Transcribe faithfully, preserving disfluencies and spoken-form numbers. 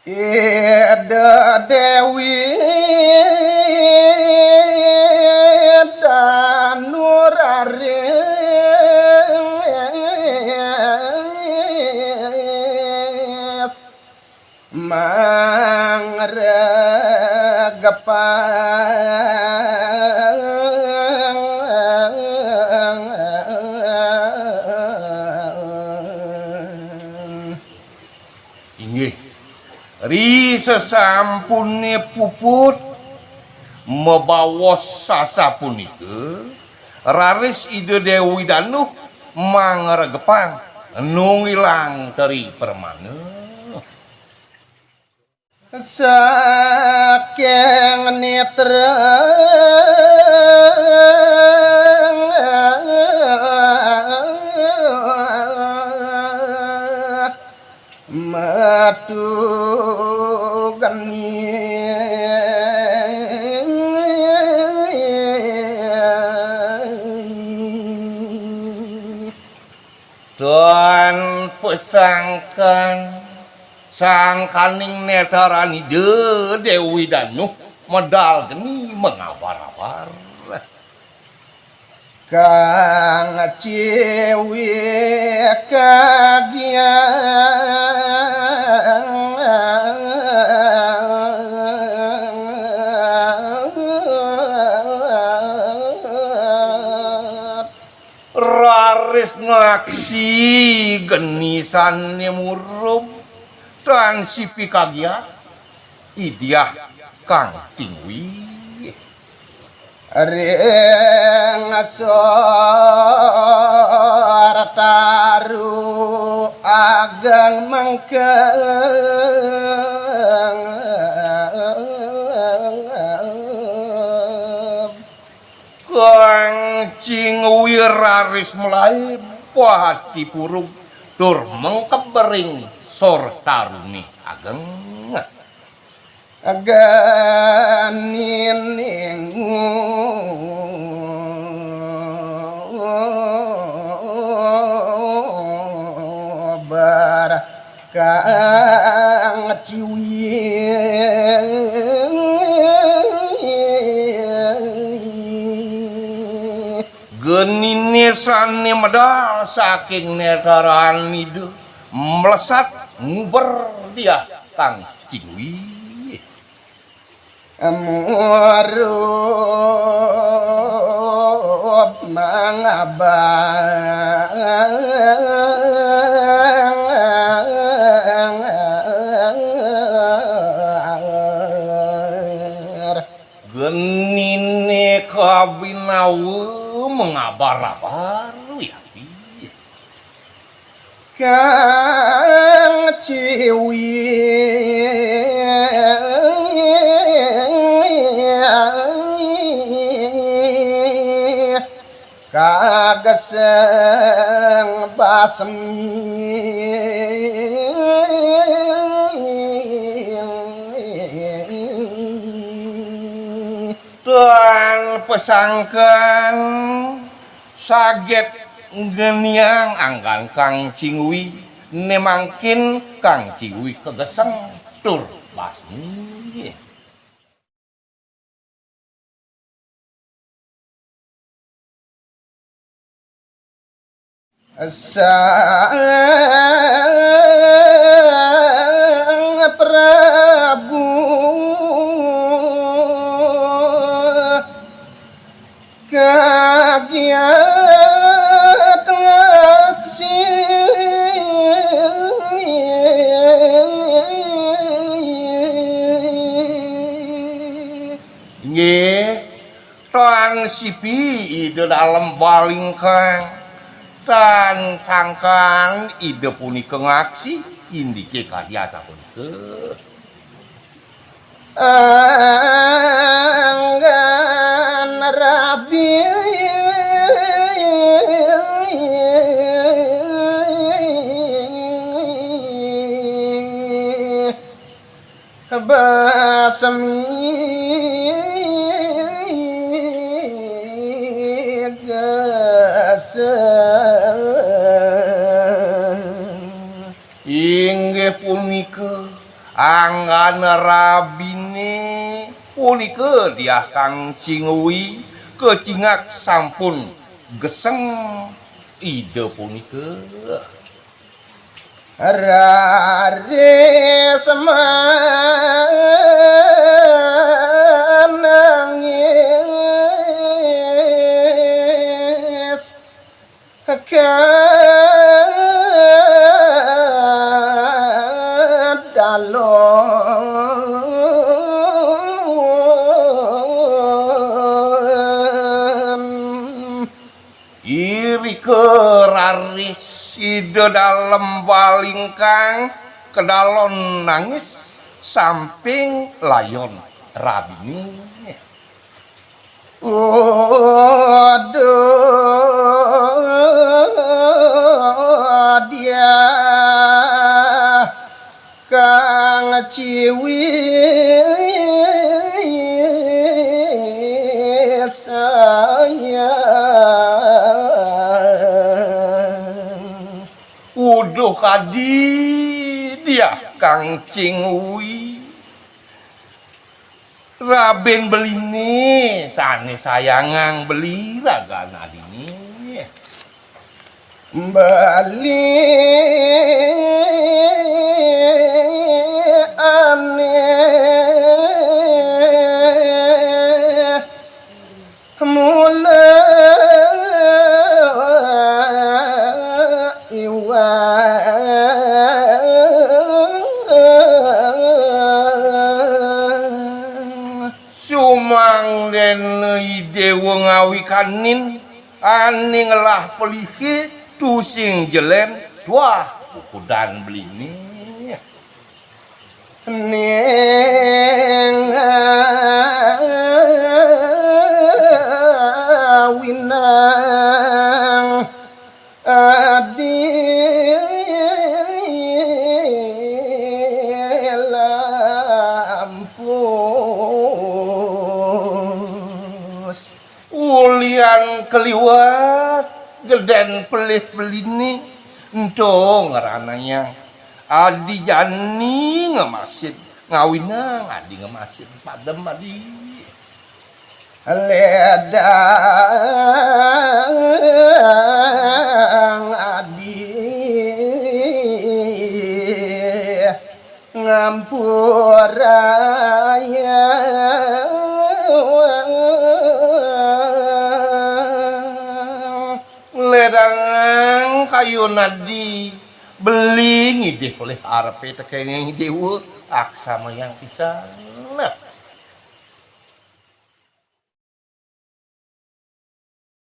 Ida Déwi Danu raris mangregepang. Inggih, ri sesampuné puput mabaos sasapunika, raris Ida Déwi Danuh mangregepang nunggilang Tri Permana. Saking netra metu geni. Tan pasangkan sangkaning netraning Ida Déwi Danuh medal geni mangabar-abar. Kang Ciwi kagiat. Raris ngaksi geni sané murub, tan sipi kagiat, Ida Kang Ciwi. Ring sor taru ageng mengkeb. Kang Ciwi raris malaib pati purug tur mengkeb ring sor taruné ageng. Geniné ngubar Kang Ciwi. Geniné sané medal saking netraning Ida mlesat nguber Ida Kang Ciwi. Murub mangabar. Geniné kabinawa mangabar-abar, wiakti. Kang Ciwi kageseng basmi. Tan pasangkan saget ngeniang anggan Kang Ciwi, né mangkin Kang Ciwi kageseng tur basmi. Sang Prabu kagiat ngaksi. Inggih, tan sipi Ida Dalem Balingkang, tan sangkan Ida punika ngaksi, indiké kadi asapunika. Anggan rabi basmi geseng. Inggih punika, Anggana rabiné punika Diah Kang Cingui, kacingak sampun geseng Ida punika. Raris manangis ka dalem. Irika raris Ida Dalem Balingkang kadalem nangis samping layon rabiné. Aduh, Diah Kang Cingui sayang. Uduh kadi Diah Kang Cingui. Rabin beliné sané sayangang beli ragan adiné. Beli ané mula iwang. Sumangdéna I Déwa ngawikanin, ané ngelah pelihé tusing jelén, tuah kukudan beliné. Ning ngawinang adi lampus. Ulian kaliwat gedén pelih beliné, ento ngranayang adi jani ngemasin, ngawinang adi ngemasin padem adi. Ledang adi ngampurayang. Ledang kayun adi beli ngidih pelih arepé tekén I Déwa, aksamayang pisan.